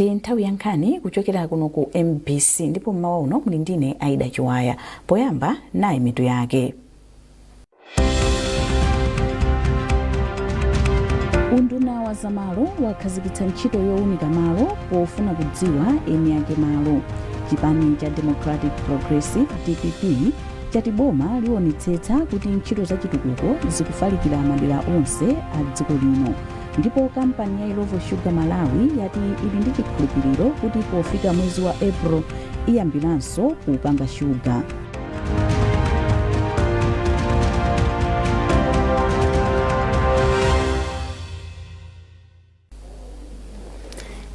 Ndi nthawi ya nkhani kuchokera kuno ku MBC, ndipo mmawa uno muli ndine Aida Chiwaya. Poyamba, nayi mitu yake. Unduna wa zamalo wakhazikitsa ntchito yowunika malo pofuna kudziwa eni ake malo. Chipani cha Democratic Progressive, DPP, chati boma liwonetsetsa kuti ntchito za chitukuko zikufalikira madera onse a dziko lino. Ndipo kampani ya Illovo Sugar Malawi yati ili ndi chikhulupiriro kuti pofika mwezi wa April iyambiranso kupanga shuga.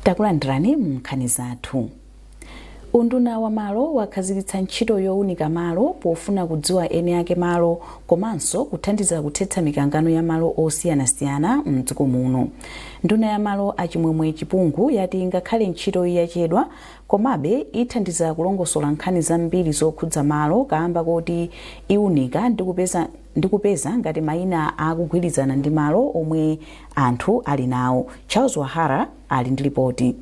Takulandirani mu nkhani zathu. Unduna wa malo wakhazikitsa ntchito yowunika malo pofuna kudziwa eni ake malo komanso kuthandiza kuthetsa mikangano ya malo osiyanasiyana mdziko muno. Nduna ya malo a Chimwemwe Chipungu yati ngakhale ntchitoyi yachedwa, komabe ithandiza kulongosola nkhani zambiri zokhudza malo kaamba koti iwunika ndi kupeza ngati mayina akugwirizana ndi malo omwe anthu ali nawo. Charles Wahara ali ndi lipoti.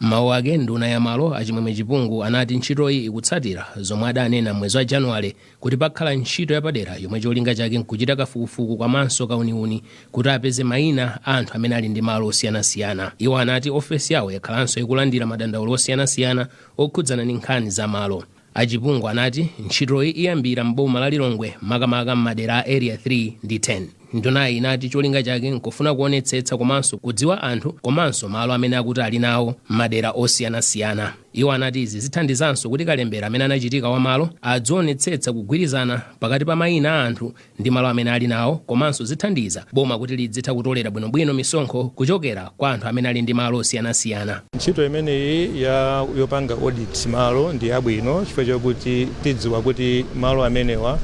M'mawu ake, nduna ya malo a Chimwemwe Chipungu anati ntchitoyi ikutsatira zomwe adanena m'mwezi wa Januwale kuti pakhala ntchito yapadera yomwe cholinga chake nkuchita kafukufuku komanso kauniuni kuti apeze mayina a anthu amene ali ndi malo osiyanasiyana. Iwo anati ofesi yawo yakhalanso ikulandira madandaulo osiyanasiyana okhudzana ndi nkhani za malo. A Chipungu anati ntchitoyi iyambira m'boma la Lilongwe makamaka m'madera a Area 3 ndi 10. Ndunayi inati cholinga chake nkufuna kuonetsetsa komanso kudziwa anthu komanso malo amene akuti ali nawo m'madera osiyanasiyana. Iwo anati izi zithandizanso kuti kalembera amene anachitika wa malo adzionetsetsa kugwirizana pakati pa mayina a anthu ndi malo amene ali nawo komanso zithandiza boma kuti lidzitha kutolera bwinobwino misonkho kuchokera kwa anthu amene ali ndi malo osiyanasiyana. Ntchito imeneyi ya yopanga audit malo ndi yabwino chifukwa chokuti tidziwa kuti malo amenewa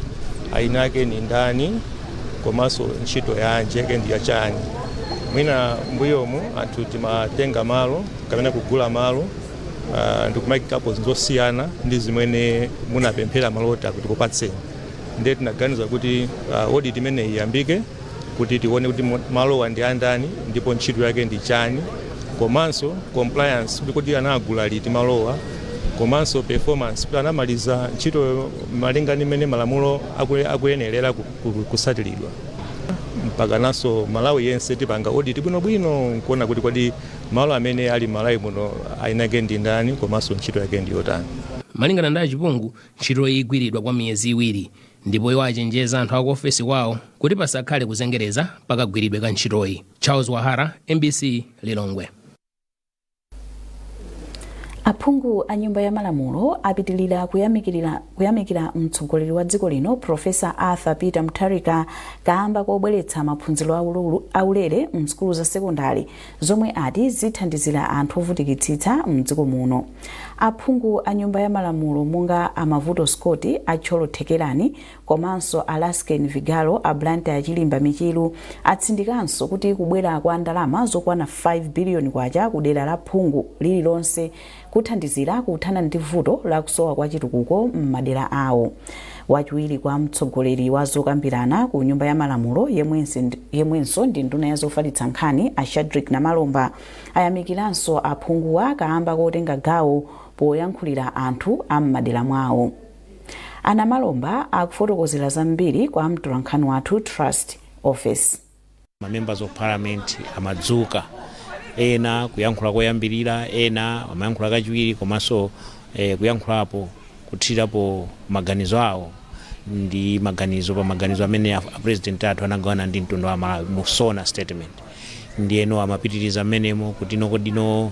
eni ake ni ndani komanso ntchito yanji yake ndi yachani. Mwina mbuyomu anthu timatenga malo kapena kugula malo ndikumayikapo zinthu zosiyana ndi zimene munapemphera malo oti akuti kupatseni. Ndiye tinaganiza kuti audit imeneyi iyambike kuti tione kuti malowa ndi andani ndipo ntchito yake ndi chani, komanso compliance, kuti kodi anagula liti malowa, komanso performance, kuti anamaliza ntchito malinga ndi mmene malamulo akuyenerera kusatiridwa. Mpaka nanso Malawi yense tipanga audit bwinobwino nkuona kuti kodi malo amene ali Malawi muno eni ake ndi ndani komanso ntchito yake ndi yotani. Malingana ndi aChipungu, ntchitoyi igwiridwa kwa miyezi 2 ndipo iwo achenjeza anthu aku ofesi kwawo kuti pasakhale kuzengereza pakagwiridwe ka ntchitoyi. Charles Wahara, MBC, Lilongwe. Aphungu a Nyumba ya Malamulo apitilira kuyamikira mtsogoleri wa dziko lino Professor Arthur Peter Mutharika kaamba kobweretsa maphunziro aulere msukulu za sekondari, zomwe ati zithandizira anthu ovutikitsitsa mdziko muno. Aphungu a Nyumba ya Malamulo monga a Mavuto Scott a Thyolo Thekerani komanso a Lasken Vigalo a Blantyre Chilimba Michiru atsindikanso kuti kubwera kwa ndalama zokwana 5 biliyoni kwacha ku dera la phungu lililonse kuthandizira kuthana ndi vuto la kusowa kwa chitukuko m'madera awo. Wachiwiri kwa mtsogoleri wa zokambirana ku Nyumba ya Malamulo yemwenso ndi nduna ya zofalitsa nkhani a Shadric Namalomba ayamikiranso aphunguwa kaamba kotenga gawo poyankhulira anthu a m'madera mwawo. A Namalomba akufotokozera zambiri kwa mtolankhani wathu Trust Office. Ma members of parliament amadzuka, ena kuyankhula koyambirira, ena amayankhula kachiwiri, komanso kuyankhulapo kuthirapo maganizo awo ndi maganizo pa maganizo amene a president athu anagawana ndi mtundu wa Malawi mu SONA statement. Ndiyeno amapitiriza mmenemo kuti no kodino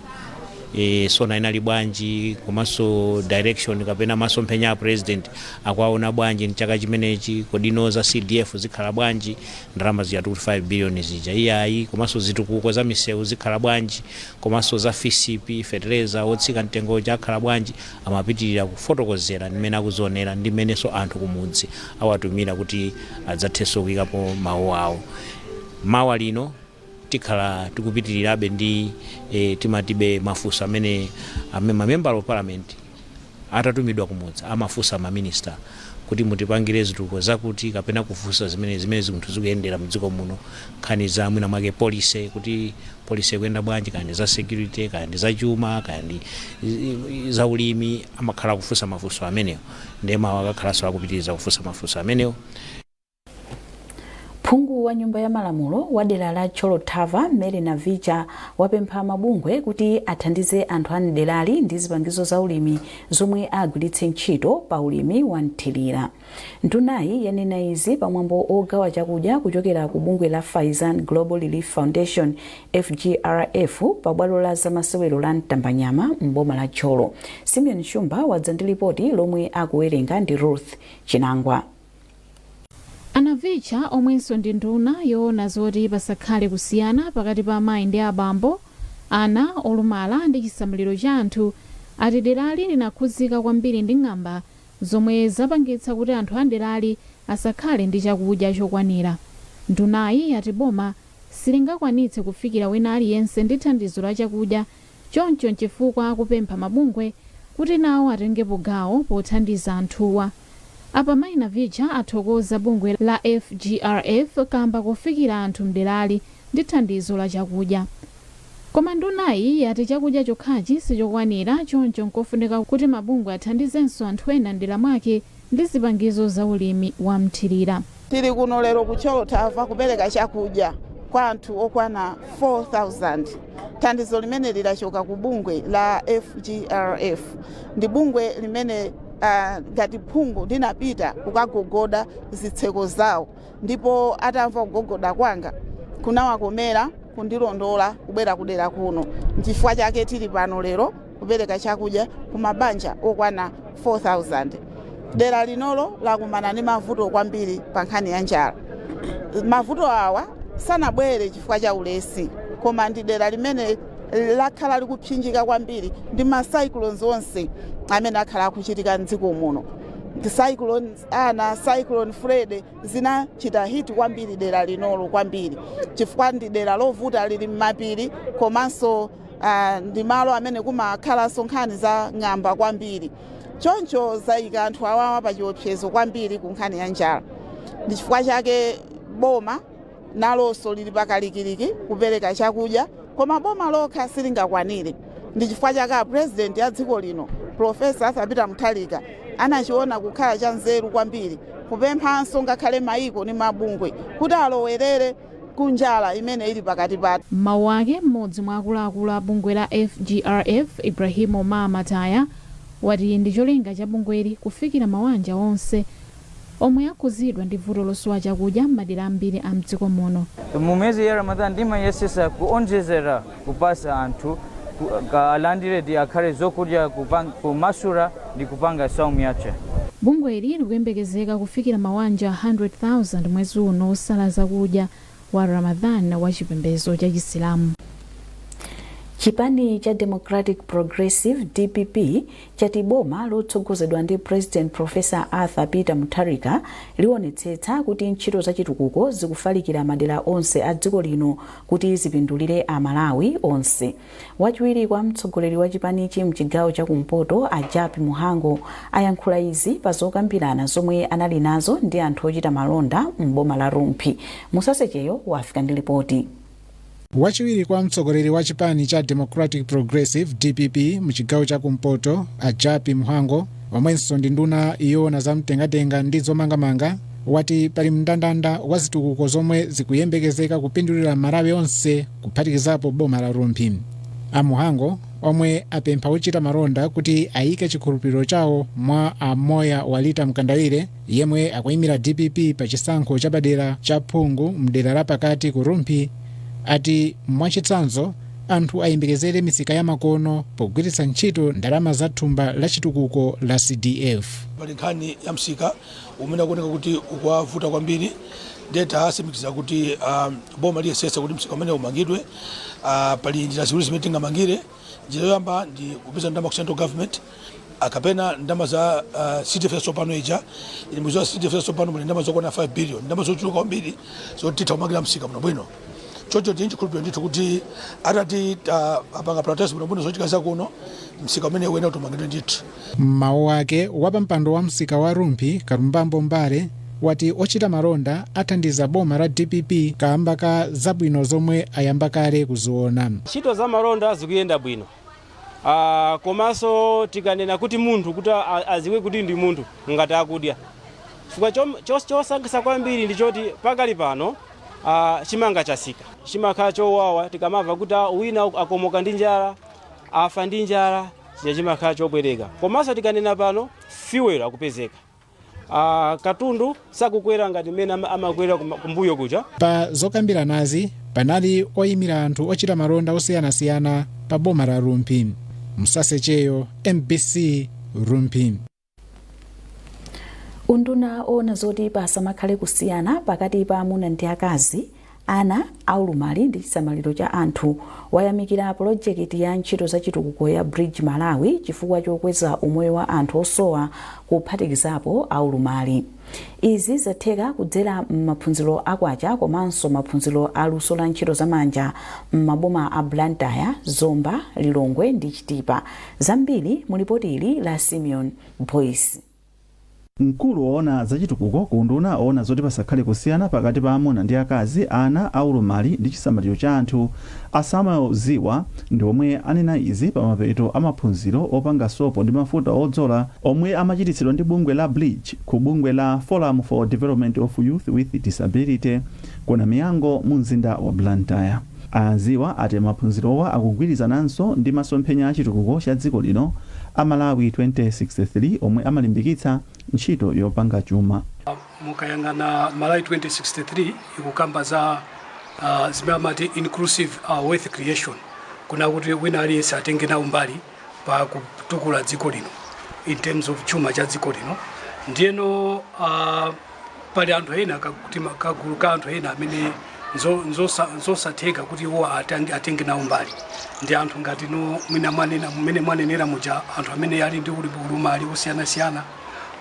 SONA inali bwanji, komanso direction kapena masomphenya a president akuwaona bwanji mchaka chimenechi, kodino za CDF zikhala bwanji, ndalama zija tikuti 5 billion zija iyayi, komanso zitukuko za misewu zikhala bwanji, komanso za FISP, fetereza wotsika mtengo uja akhala bwanji. Amapitirira kufotokozera mmene akuzionera ndi mmenenso anthu kumudzi awatumira kuti adzathenso kuyikapo mawu awo. Mawa lino tikhala tikupitirirabe ndi timatibe mafunso amene mamembala of parliament Atatumidwa kumudzi, amafunsa maminista kuti mutipangire zitukuko zakuti, kapena kufunsa zimene zinthu zikuyendera mdziko muno, nkhani za mwina mwake policy, kuti policy ikuyenda bwanji, kaya ndi za security, kaya ndi za chuma, kaya ndi za ulimi. Amakhala kufunsa mafunso amenewo, ndiye mawa akakhalanso akupitiriza kufunsa mafunso amenewo. Phungu wa Nyumba ya Malamulo wa dera la Thyolo Thava, Mary Navicha, wapempha mabungwe kuti athandize anthu a mderali ndi zipangizo za ulimi zomwe agwiritse ntchito pa ulimi wa mthirira. Ndunayi yanena izi pamwambo ogawa chakudya kuchokera ku bungwe la Faizan Global Relief Foundation, FGRF, pa bwalo la zamasewero la Mtambanyama m'boma la Thyolo. Simeon Shumba wadza ndi lipoti lomwe akuwerenga ndi Ruth Chinangwa. A Navicha, omwenso ndi nduna yoona zoti pasakhale kusiyana pakati pa amayi ndi abambo, ana olumala ndi chisamaliro cha anthu, ati derali linakhuzika kwambiri ndi ng'amba zomwe zapangitsa kuti anthu a derali asakhale ndi chakudya chokwanira. Ndunayi yati boma silingakwanitse kufikira wina aliyense ndi thandizo la chakudya, choncho nchifukwa akupempha mabungwe kuti nawo atengepo gawo pothandiza anthuwa. Apa mayi Navicha athokoza bungwe la FGRF kamba kofikira anthu mderali ndi thandizo la chakudya. Koma ndunayi yati chakudya chokhachi sichokwanira, choncho nkofunika kuti mabungwe athandizenso anthu ena mdera mwake ndi zipangizo za ulimi wa mthirira. Tili kuno lero ku Thyolo Thava kupereka chakudya kwa anthu okwana 4000. Thandizo limene lilachoka ku bungwe la FGRF. Ndi bungwe limene ngati phungu ndinapita kukagogoda zitseko zawo, ndipo atamva kugogoda kwanga kunawakomera kundilondola kubwera kudera kuno. Nchifukwa chake tili pano lero kupereka chakudya ku mabanja okwana 4000. Dera linolo lakumana ndi mavuto kwambiri pa nkhani ya njala. Mavuto awa sanabwere chifukwa cha ulesi, koma ndi dera limene lakhala likupsinjika kwambiri ndi ma cyclones onse amene akhala akuchitika mdziko muno. Cyclone Ana, Cyclone Freddy zinachita hit kwambiri dera linolo kwambiri, chifukwa ndi dera lovuta, lili m'mapiri, komanso ndi malo amene kumakhalanso nkhani za ng'amba kwambiri. Choncho zayika anthu awawa pa chiopsezo kwambiri ku nkhani ya njala. Ndi chifukwa chake boma nalonso lili pakalikiliki kupereka chakudya, koma boma lokha silingakwanire. Ndi chifukwa chake a President ya dziko lino, Professor Arthur Peter Mutharika, anachiona kukhala cha nzeru kwambiri kupemphanso ngakhale mayiko ndi mabungwe kuti alowerere ku njala imene ili pakati pathu. Mawu ake, mmodzi mwa akuluakulu a bungwe la FGRF, Ibrahim Omar Mataya, wati ndi cholinga cha bungweli kufikira mawanja onse omwe akhuzidwa ndi vuto losowa chakudya m'madera ambiri a mdziko muno. Mu mwezi ya Ramadan ndimayesesa kuonjezera kupasa anthu alandire ndi akhale zokudya kumasula ndi kupanga saumu yache. Bungweli likuyembekezeka kufikira mawanja 100,000 mwezi uno osala zakudya wa Ramadan wa chipembedzo cha Chisilamu. Chipani cha Democratic Progressive, DPP, chati boma lotsogozedwa ndi President Professor Arthur Peter Mutharika liwonetsetsa kuti ntchito zachitukuko zikufalikira madera onse a dziko lino kuti zipindulire Amalawi onse. Wachiwiri kwa mtsogoleri wa chipanichi mchigawo chakumpoto, a Jappie Mhango, ayankhula izi pa zokambirana zomwe anali nazo ndi anthu ochita malonda m'boma la Rumphi. Musasecheyo wafika ndi ripoti. Wachiwiri kwa mtsogoleri wa chipani cha Democratic Progressive, DPP, muchigawo chakumpoto, a Jappie Mhango, omwenso ndi nduna yoona zamtengatenga ndi zomangamanga, wati pali mndandanda wa zitukuko zomwe zikuyembekezeka kupindulira Malawi onse, kuphatikizapo boma la Rumphi. A Mhango, omwe apempha ochita malonda kuti ayike chikhulupiriro chawo mwa amoya Walita Mkandawire, yemwe akuyimira DPP pa chisankho chapadera cha phungu mdera la pakati ku Rumphi, ati mwachitsanzo anthu ayembekezere misika ya makono pogwiritsa ntchito ndalama za thumba la chitukuko la CDF. Pali nkhani ya msika umene akuoneka kuti ukuwavuta kwambiri, ndiye tatsimikiza kuti boma liyesesa kuti msika umene umangidwe. Pali njira ziwiri zimene tingamangire. Njira yoyamba ndi kupeza ndalama ku central government kapena ndalama za CDF yatsopano ija. Ili muziwa CDF yatsopano muli ndalama zokwana 5 billion, ndalama zochuluka kwambiri zoti titha kumangira msika bwinobwino. Choncho tili chikhulupiriro ndithu kuti atati apanga prioritize bwinobwino zochitika zakuno, msika umene uyenera kuti umangidwe ndithu. Mmawu ake, wapampando wa msika wa Rumphi, Kalumbambo Mbale, wati ochita malonda athandiza boma la DPP kamba ka zabwino zomwe ayamba kale kuziona. Ntchito za malonda zikuyenda bwino, komanso tikanena kuti munthu kuti aziwe kuti ndi munthu ngati akudya, chifukwa chosangalatsa kwambiri ndi choti pakali pano chimanga chasika. Chimakhala chowawa tikamamva kuti wina akomoka ndi njala, afa ndi njala, chija chimakhala chobwereka. Komanso tikanena pano fuel akupezeka, katundu sakukwera ngati mmene amakwera kumbuyo kuja. Pa zokambiranazi panali oyimira anthu ochita malonda osiyanasiyana pa boma la Rumphi. Msasecheyo, MBC, Rumphi. Unduna owona zoti pasamakhale kusiyana pakati pa amuna ndi akazi, ana aulumali ndi chisamaliro cha anthu wayamikira pulojekiti ya ntchito za chitukuko ya Bridge Malawi chifukwa chokweza umoyo wa anthu osowa, kuphatikizapo aulumali. Izi zatheka kudzera m'maphunziro akwacha komanso maphunziro aluso la ntchito zamanja m'maboma a Blantyre, Zomba, Lilongwe ndi Chitipa. Zambiri mu lipoti ili la Simeon Boyce. Mkulu woona zachitukuko ku unduna owona zoti pasakhale kusiyana pakati pa amuna ndi akazi, ana aulumali ndi chisamaliro cha anthu, a Samuel Ziwa, ndi omwe anena izi pa mapeto a maphunziro opanga sopo ndi mafuta odzola omwe amachititsidwa ndi bungwe la Bridge ku bungwe la Forum for Development of Youth with Disability ku Namiyango mu mzinda wa Blantyre. A Ziwa ati maphunzirowa akugwirizananso ndi masomphenya a chitukuko cha dziko lino a Malawi 2063 omwe amalimbikitsa ntchito yopanga chuma. Mukayang'ana Malawi 2063 ikukamba za zimene amati inclusive wealth creation, kuna kuti wina aliyense atenge nawo mbali pa kutukula dziko lino in terms of chuma cha dziko lino. Ndiyeno pali anthu ena, kakuti kagulu ka anthu ena amene nzosatheka kuti iwo atenge nawo mbali, ndi anthu ngati no mwina mwanena mmene mwanenera muja, anthu amene ali ndi ulumali osiyanasiyana,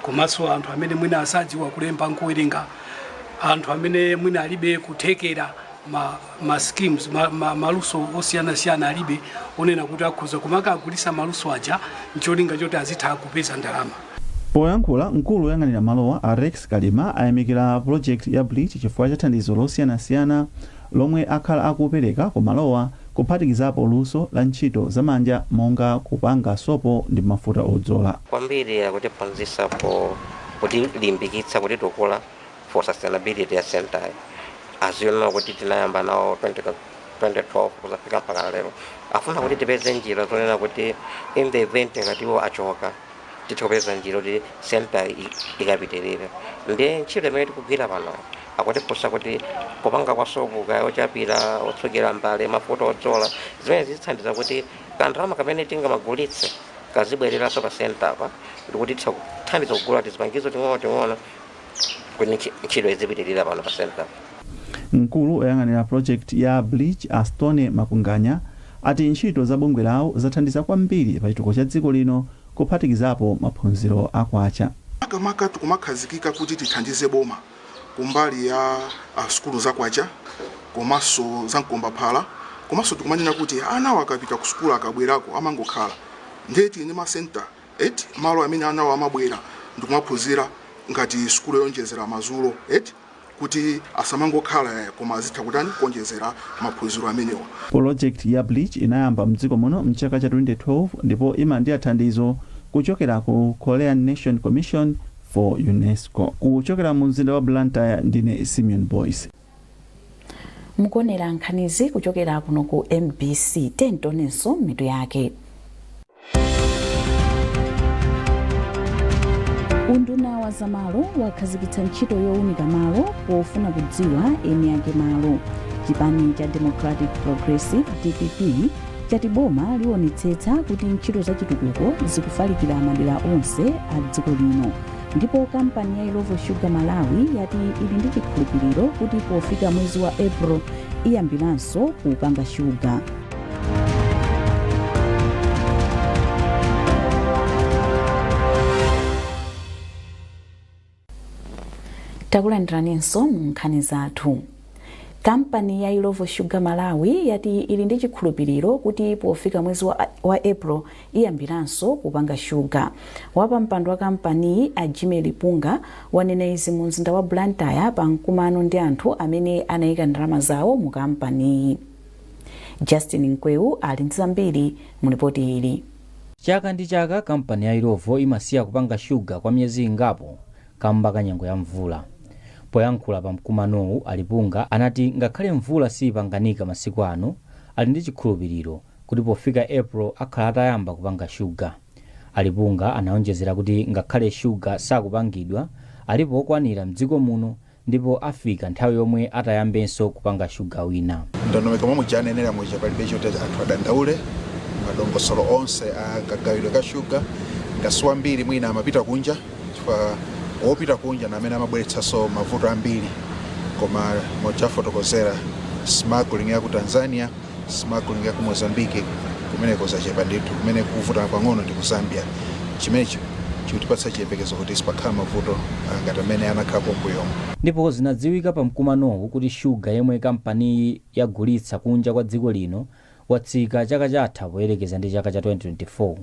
komanso anthu amene mwina asadziwa kulemba nkuwerenga, anthu amene mwina alibe kuthekera ma schemes, maluso osiyanasiyana alibe onena kuti akhoza kumakagulisa maluso aja ncholinga choti azitha kupeza ndalama. Poyankhula, mkulu woyang'anira malowa a Rex Kalima ayamikira project ya Bridge chifukwa cha thandizo losiyanasiyana lomwe akhala akupereka ku malowa, kuphatikizapo luso la ntchito zamanja monga kupanga sopo ndi mafuta odzola. Kwambiri akutiphunzitsa po kutilimbikitsa, kutitukula for sustainability ya center. As you know kuti tinayamba nawo 20 2012 kuzafika mpaka lero, afuna kuti tipeze njira zonena kuti in the event ngati iwo achoka, tithe kupeza njira kuti center ikapitirire. Ndiye ntchito imene tikugwira pano, akutiphunzitsa kuti kupanga kwa sopo, kaya ochapira, otsukira mbale, mafuta odzola, zimene zithandiza kuti kandalama kamene tingamagulitse kazibwereranso pa center apa ndikuti titha kuthandiza kugula tizipangizo ting'ono ting'ono kuti ntchito izipitirira pano pa center. Mkulu oyang'anira project ya Bridge, Astone Makunganya, ati ntchito za bungwe lawo zathandiza kwambiri pa chitukuko cha dziko lino, kuphatikizapo maphunziro akwacha. Makamaka tikumakhazikika kuti tithandize boma kumbali ya sukulu zakwacha komanso za mkombaphala, komanso tikumanena kuti anawo akapita ku sukulu akabwerako amangokhala. Ndiye tili ndi ma center eti, malo amene anawo amabwera ndikumaphunzira ngati sukulu yonjezera madzulo eti, kuti asamangokhala koma azitha kutani, kuonjezera maphunziro amenewa. Project ya Bridge inayamba mdziko muno mchaka cha 2012 ndipo imalandira thandizo kuchokera ku Korean Nation Commission for UNESCO. Kuchokera mu mzinda wa Blantyre, ndine Simeon Boyce. Mukuonera nkhanizi kuchokera kuno ku MBC. Tentonenso mitu yake. Unduna wa zamalo wakhazikitsa ntchito yowunika malo pofuna kudziwa eni ake malo. Chipani cha Democratic Progressive, DPP, chati boma liwonetsetsa kuti ntchito za chitukuko zikufalikira madera onse a dziko lino. Ndipo kampani ya Illovo Sugar Malawi yati ili ndi chikhulupiriro kuti pofika mwezi wa April iyambiranso kupanga shuga. Takulandiraninso mu nkhani zathu. Kampani ya Illovo Sugar Malawi yati ili ndi chikhulupiriro kuti pofika mwezi wa April iyambiranso kupanga shuga. Wapampando wa kampaniyi, a Jimmy Lipunga, wanena izi mu mzinda wa Blantyre pa mkumano ndi anthu amene anayika ndalama zawo mu kampaniyi. Justin Mkweu ali ndi zambiri mu ripoti ili. Chaka ndi chaka kampani ya Illovo imasiya kupanga shuga kwa miyezi ingapo kamba ka nyengo ya mvula. Poyankhula pa mkumanowu, a Lipunga anati ngakhale mvula siyipanganika masiku ano, ali ndi chikhulupiriro kuti pofika April akhala atayamba kupanga shuga. A Lipunga anaonjezera kuti ngakhale shuga sakupangidwa, alipo okwanira mdziko muno ndipo afika nthawi yomwe atayambenso kupanga shuga wina. Ndondomeko momwe janenera muja, palibe choti anthu adandaule. Madongosolo onse a kagawidwe ka shuga, ngasi wambiri mwina amapita kunja, chifukwa wopita kunja na amene amabweretsanso mavuto ambiri, koma mojafotokozera, smuggling ya ku Tanzania, smuggling ya ku Mozambique, kumeneko zachepa ndithu. Kumene kuvuta pang'ono ndi ku Zambia. Chimenechi chikutipatsa chiyembekezo kuti sipakhala mavuto ngati amene anakhalapo mbuyomu. Ndipo zinadziwika pa mkumanowu kuti shuga yemwe kampaniyi yagulitsa kunja kwa dziko lino watsika chaka chatha poyerekeza ndi chaka cha 2024.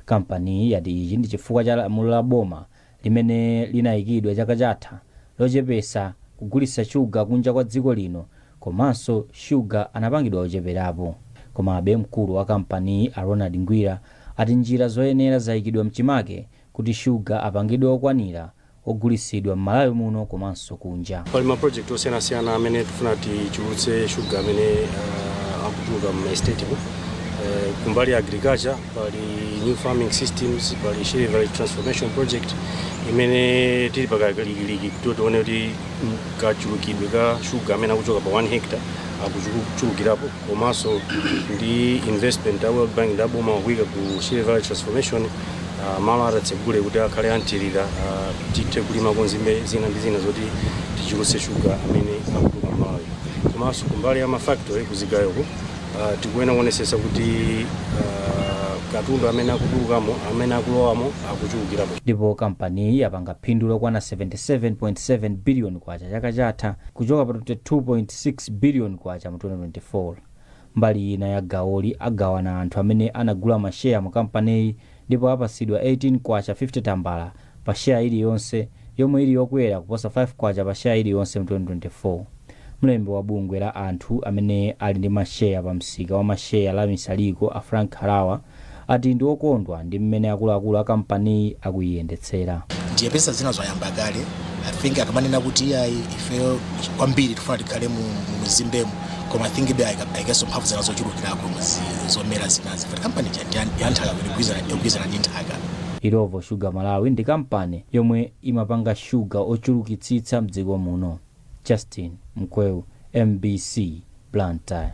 Kampaniyi yati ichi ndi chifukwa cha lamulo la boma limene linayikidwa chaka chatha lochepesa kugulitsa shuga kunja kwa dziko lino, komanso shuga anapangidwa ocheperapo. Komabe mkulu wa kampaniyi, a Ronald Ngwira, ati njira zoyenera zayikidwa mchimake kuti shuga apangidwe okwanira ogulitsidwa m'Malawi muno komanso kunja. Pali ma project osiyanasiyana amene tifuna tichulutse shuga amene akutuluka mu estate mu. Kumbali ya agriculture pali new farming systems, pali Shire Valley Transformation Project imene tili pakalikiliki kuti tione kuti kachulukidwe ka shuga amene akuchoka pa 1 hectare akuchulukirapo, komanso ndi investment ya World Bank ndi aboma kuyika ku Shire Valley Transformation, malo atatsegule kuti akhale anthirira, tithe kulimako nzimbe zina ndi zina zoti tichulutse shuga amene akutuluka m'Malawi. Komanso kumbali ya mafactory kuzigayoko, tikuyenera kuonesesa kuti katundu amene akutulukamo, amene akulowamo, akuchulukirapo. Ndipo kampaniyi yapanga phindu lokwana 77.7 billion kwacha chaka chatha, kuchoka pa 22.6 billion kwacha mu 2024. Mbali ina ya gawoli agawana anthu amene anagula masheya mu kampaniyi, ndipo apasidwa 18 kwacha 50 tambala pa sheya iliyonse, yomwe ili yokwera kuposa 5 kwacha pa sheya iliyonse mu 2024. Mlembi wa bungwe la anthu amene ali ndi masheya pa msika wa masheya la Misaliko, a Frank Harawa, ati ndi okondwa ndi mmene akuluakulu a kampaniyi akuyiyendetsera. Ndiye pesa zina zoyamba kale. I think akamanena kuti iyayi, ifeyo kwambiri tifuna tikhale mu mizimbemo, koma I think ibe ayikenso mphamvu zina zochulukirako zomera zinazi, fati kampani ya nthaka ikugwirizana ndi nthaka. Illovo Sugar Malawi ndi kampani yomwe imapanga shuga ochulukitsitsa mdziko muno. Justin Mkweu, MBC, Blantyre.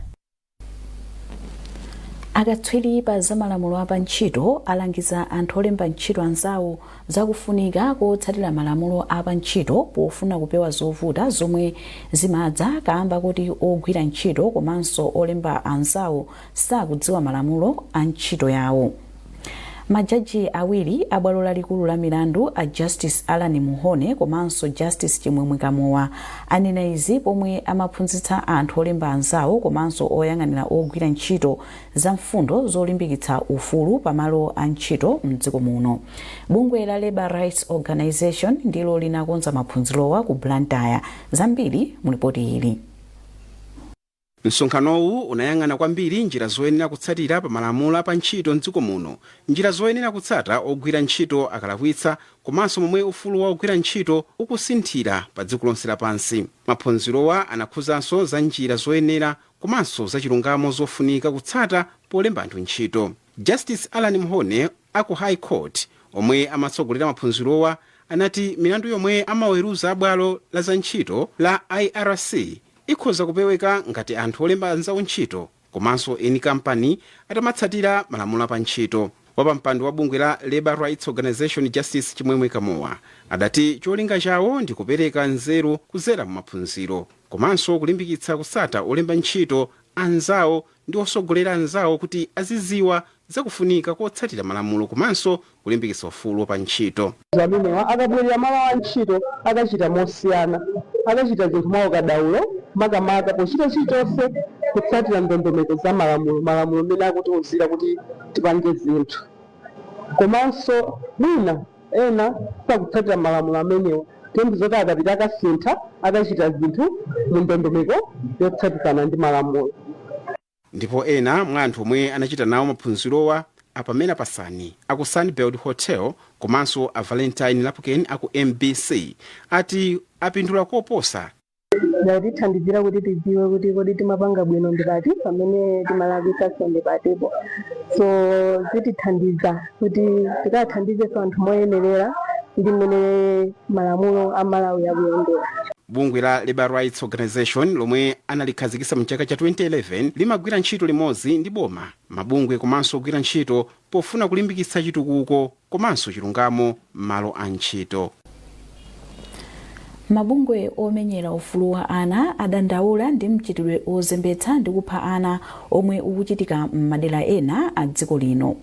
Akatswiri pa zamalamulo apantchito alangiza anthu olemba ntchito anzawo zakufunika kotsatira malamulo apantchito pofuna kupewa zovuta zomwe zimadza kamba kuti ogwira ntchito komanso olemba anzawo sakudziwa malamulo a ntchito yawo. Majaji awiri a bwalo lalikulu la milandu, a Justice Alan Muhone komanso Justice Chimwemwe Kamowa, anena izi pomwe amaphunzitsa anthu olemba anzawo komanso oyang'anira ogwira ntchito za mfundo zolimbikitsa ufulu pamalo a ntchito mdziko muno. Bungwe la Labour Rights Organization ndilo linakonza maphunzirowa ku Blantyre. Zambiri mu ripoti ili. Msonkhanowu unayang'ana kwambiri njira zoyenera kutsatira pa malamulo apa ntchito mdziko muno, njira zoyenera kutsata ogwira ntchito akalakwitsa, komanso momwe ufulu wa ogwira ntchito ukusinthira pa dziko lonse lapansi. Maphunzirowa anakhuzanso za njira zoyenera komanso zachilungamo zofunika kutsata polemba anthu ntchito. Justice Alan Mhone aku High Court, omwe amatsogolera maphunzirowa, anati milandu yomwe amaweruza bwalo la za ntchito la IRC ikhoza kupeweka ngati anthu olemba anzawo ntchito komanso eni kampani atamatsatira malamulo apa ntchito. Wapampando wa bungwe la Labour Rights Organization, Justice Chimwemwe Kamowa, adati cholinga chawo ndi kupereka nzeru kudzera mu maphunziro komanso kulimbikitsa kusata olemba ntchito anzawo ndi osogolera anzawo kuti aziziwa zakufunika kotsatira malamulo komanso kulimbikitsa ufulu pa ntchito. Amenewa akabwerera malo a ntchito akachita mosiyana, akachita zinthu mwaukadaulo. Makamaka pochita chilichonse kutsatira ndondomeko za malamulo, malamulo amene akutiwuzira kuti tipange zinthu. Komanso mwina ena sakutsatira malamulo amenewa, tiyembekezera kuti akapita akasintha, akachita zinthu mu ndondomeko yotsatirana ndi malamulo. Ndipo ena mwa anthu omwe anachita nawo maphunzirowa, apamene Pasani aku Sunbird Hotel komanso a Valentine Lapken aku MBC, ati apindula koposa. Yatithandizira kuti tidziwe kuti kodi timapanga bwino ndi pati, pamene timalakwitsanso ndi patipo. So zitithandiza kuti tikathandizenso anthu moyenerera ndi mmene malamulo a Malawi akuyendera. Bungwe la Labour Rights Organization, lomwe analikhazikitsa mchaka cha 2011, limagwira ntchito limodzi ndi boma, mabungwe komanso ogwira ntchito pofuna kulimbikitsa chitukuko komanso chilungamo m'malo a ntchito. Mabungwe omenyera ufulu wa ana adandaula ndi mchitidwe ozembetsa ndi kupha ana omwe ukuchitika m'madera ena a dziko lino.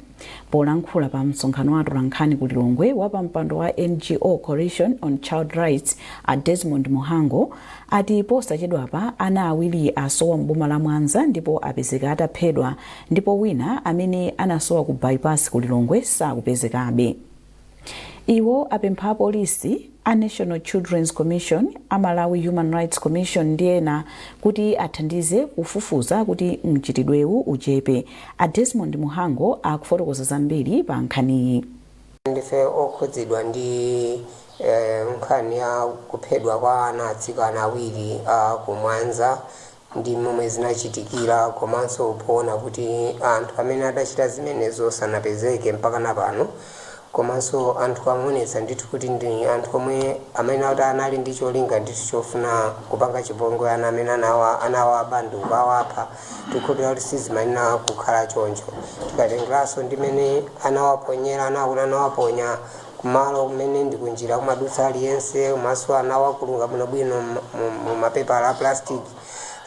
Polankhula pa msonkhano wa atolankhani ku Lilongwe, wapampando wa NGO Coalition on Child Rights, a Desmond Muhango, ati posachedwapa ana awiri asowa m'boma la Mwanza ndipo apezeka ataphedwa, ndipo wina amene anasowa ku Bypass ku Lilongwe sakupezekabe. Iwo apempha apolisi, a National Children's Commission, a Malawi Human Rights Commission ndi ena kuti athandize kufufuza kuti mchitidwewu uchepe. A Desmond Muhango akufotokoza zambiri pa nkhaniyi. Ndife okhudzidwa ndi nkhani ya kuphedwa kwa ana atsikana awiri ku Mwanza ndi momwe zinachitikira, komanso poona kuti anthu amene adachita zimenezo sanapezeke mpaka napano. Komanso anthu amaonetsa ndithu kuti ndi anthu omwe amene akuti anali ndi cholinga ndithu chofuna kupanga chipongwe ana amene anawaba ndi kukawapha. Tikukhulupirira kuti sizimayenera kukhala choncho, tikatengeranso ndi mmene anawaponyera, anakuti anawaponya kumalo kumene ndi kunjira kumadutsa aliyense, komanso anawakulunga bwinobwino mu mapepala a plastic,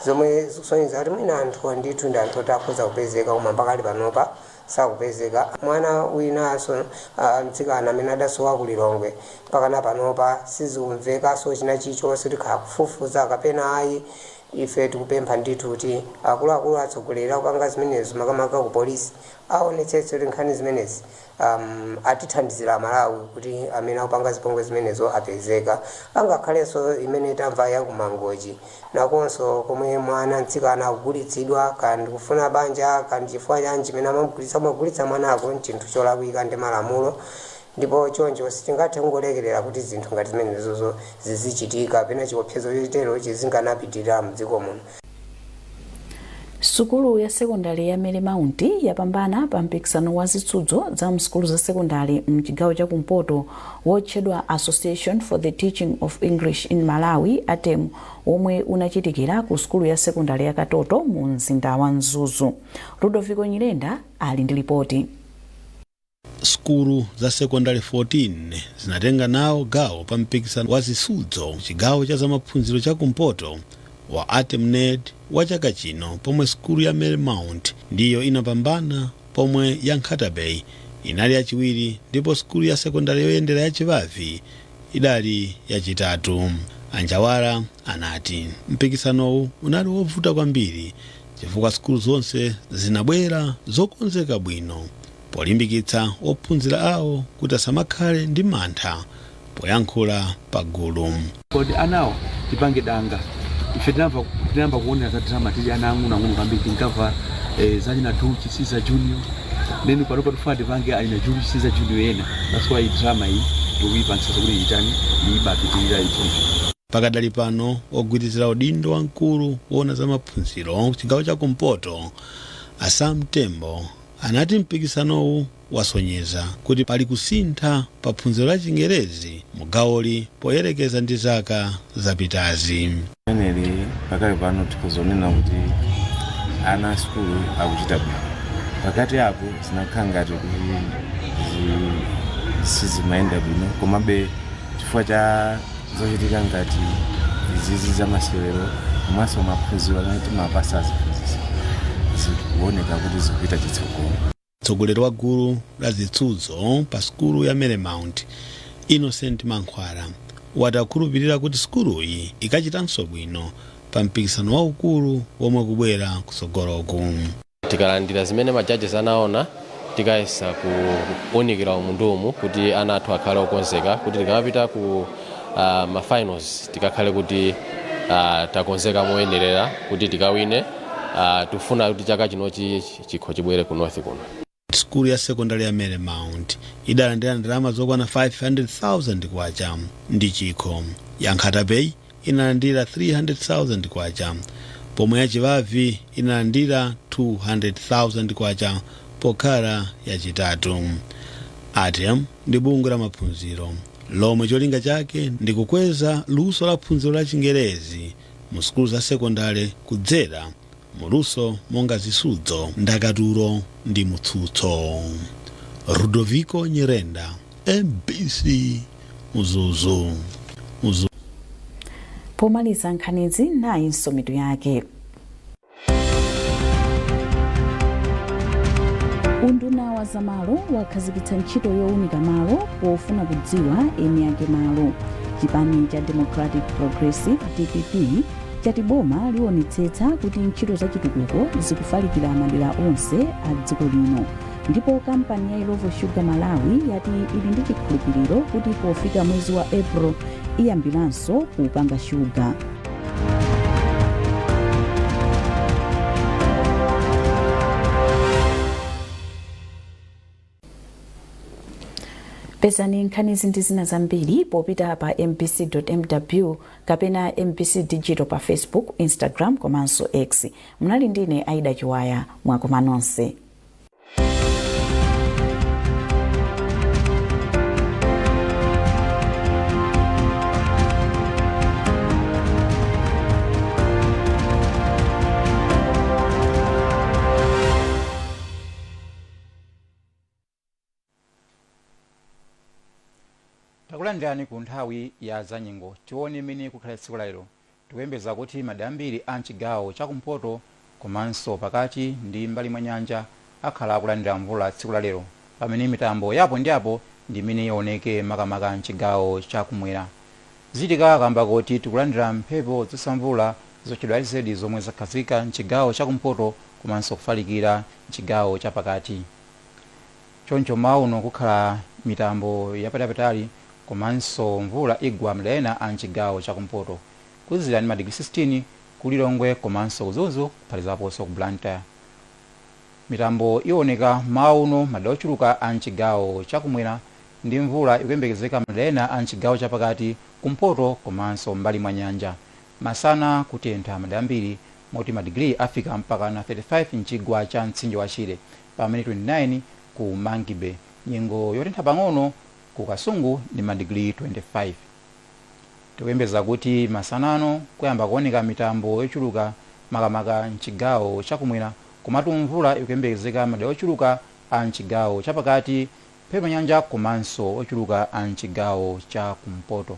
zomwe zikusonyeza kuti mwina anthu ndithu ndi anthu oti akhoza kupezeka, koma mpakali panopa sakupezeka. Mwana winanso mtsikana amene adasowa ku Lilongwe, mpakana panopa sizikumvekanso china chilichonse, tikhala kufufuza kapena ayi. Ife tikupempha ndithu kuti akuluakulu, atsogoleri akupanga zimenezo, makamaka ku polisi, aonetsetse kuti nkhani zimenezi atithandizira Amalawi kuti amene akupanga zipongwe zimenezo apezeka. Angakhalenso imene tamva ya kuMangochi nakonso, komwe mwana mtsikana akugulitsidwa, kandi kufuna banja, kandi chifukwa chanji chimene amamugulitsa, amagulitsa mwanako, nchinthu cholakwika ndi malamulo. Ndipo choncho sitingathe kungolekerera kuti zinthu ngati zimenezozo zizichitika, pena chiopsezo chotero chizinganapitirira mdziko muno. Sukulu ya sekondari ya Marymount yapambana pa mpikisano wa zitsudzo za msukulu za sekondari mchigawo chakumpoto wotchedwa Association for the Teaching of English in Malawi, ATEM, womwe unachitikira ku sukulu ya sekondari ya Katoto mu mzinda wa Mzuzu. Ludoviko Nyirenda ali ndi ripoti. Sukulu za sekondari 14 zinatenga nawo gawo pa mpikisano wa zisudzo chigawo cha zamaphunziro chakumpoto wa ATEMNED wa chaka chino, pomwe sukulu ya Marymount ndiyo inapambana, pomwe ya Nkhata Bay inali yachiwiri ndipo sukulu ya sekondari yoyendera ya Chibavi idali yachitatu. Anjawara anati mpikisanowu unali wovuta kwambiri chifukwa sukulu zonse zinabwera zokonzeka bwino polimbikitsa ophunzira awo kuti asamakhale ndi mantha poyankhula pagulu. Kodi anawo tipange danga? Ife tinamva kuonera za drama tili ana ang'onoang'ono kwambiri. Tinkamva za china Dulce Caesar Junior. Nenu panopa tifuna tipange alina Julius Caesar Junior ena. That's why drama iyi tikuyipangisa kuti itani, ibapitirira icho. Pakadali pano, ogwirizira udindo wamkulu woona za maphunziro chigawo chakumpoto, a Sam Tembo, anati mpikisanowu wasonyeza kuti pali kusintha pa phunziro la Chingerezi mu gawoli poyerekeza ndi zaka zapitazi. Meneli pakali pano tikuzonena kuti ana a sukulu akuchita bwino. Pakati apo zinakhala ngati kuti sizimayenda bwino, komabe chifukwa cha zochitika ngati izizi zamasewero komanso maphunziro amene timapasa aziphunzitsi, zikuoneka kuti zikupita chitsogolo. Mtsogoleri wa gulu la zitsudzo pa sukulu ya Marymount, Innocent Mankhwala, wati akhulupirira kuti sukuluyi ikachitanso bwino. Pa mpikisano waukulu womwe kubwera kutsogoloku. Tikalandira zimene ma judges anaona, tikayesa kuunikira umu ndi umu kuti ana athu akhale okonzeka kuti tikamapita ku ma finals tikakhale kuti takonzeka moyenerera kuti tikawine. Tifuna kuti chaka chinochi chikho chibwere ku North kuno. Sukulu ya sekondari ya Marymount idalandira ndalama zokwana 500,000 kwacha ndi chikho. Ya Nkhata Bay inalandira 300,000 kwacha, pomwe ya Chibavi inalandira 200,000 kwacha pokhala yachitatu. ATEM ndi bungwe la maphunziro lomwe cholinga chake ndi kukweza luso la phunziro la Chingerezi mu sukulu za sekondari kudzera muluso monga zisudzo, ndakatulo ndi mutsutso. Rudoviko Nyirenda, MBC, Mzuzu. Mzuzu. Pomaliza nkhanizi, nayinso mitu yake. Unduna wa zamalo wakhazikitsa ntchito yowunika malo pofuna kudziwa eni ake malo. Chipani cha Democratic Progressive, DPP, chati boma liwonetsetsa kuti ntchito zachitukuko zikufalikira madera onse a dziko lino. Ndipo kampani ya Illovo Sugar Malawi yati ili ndi chikhulupiriro kuti pofika mwezi wa April iyambiranso kupanga shuga. Pezani nkhanizi ndi zina zambiri popita pa mbc.mw kapena MBC Digital pa Facebook, Instagram komanso X. Munali ndine Aida Chiwaya. Mwakoma nonse. Takulandirani ku nthawi ya zanyengo. Tione imene kukhala tsiku lalero. Tikuyembeza kuti madera ambiri a mchigawo chakumpoto komanso pakati ndi mbali mwa nyanja akhala akulandira mvula tsiku lalero, pamene mitambo yapo ndi apo ndi imene ioneke makamaka mchigawo chakumwera. Zichitika kamba kuti tikulandira mphepo zosamvula zotchedwa LZ zomwe zakhazikika mchigawo chakumpoto komanso kufalikira mchigawo chapakati. Choncho mauno kukhala mitambo yapatapatali komanso mvula igwa madera ena a mchigawo chakumpoto. Kuzizira ndi madigiri 16 ku Lilongwe komanso ku Mzuzu, kuphatikizaponso ku Blantyre. Mitambo ioneka mauno madera ochuluka a mchigawo chakumwera ndi mvula ikuyembekezeka madera ena a mchigawo chapakati, kumpoto komanso mbali mwa nyanja. Masana kutentha madera ambiri, moti madigiri afika mpaka na 35 mchigwa cha mtsinje wa Shire, pamene 29 ku Monkey Bay. Nyengo yotentha pang'ono ku Kasungu ndi madigiri 25. Tikuyembeza kuti masanano kuyamba kuoneka mitambo yochuluka makamaka mchigawo chakumwera, komatu mvula ikuyembekezeka madera ochuluka a mchigawo chapakati, mphepo nyanja komanso ochuluka a mchigawo cha kumpoto.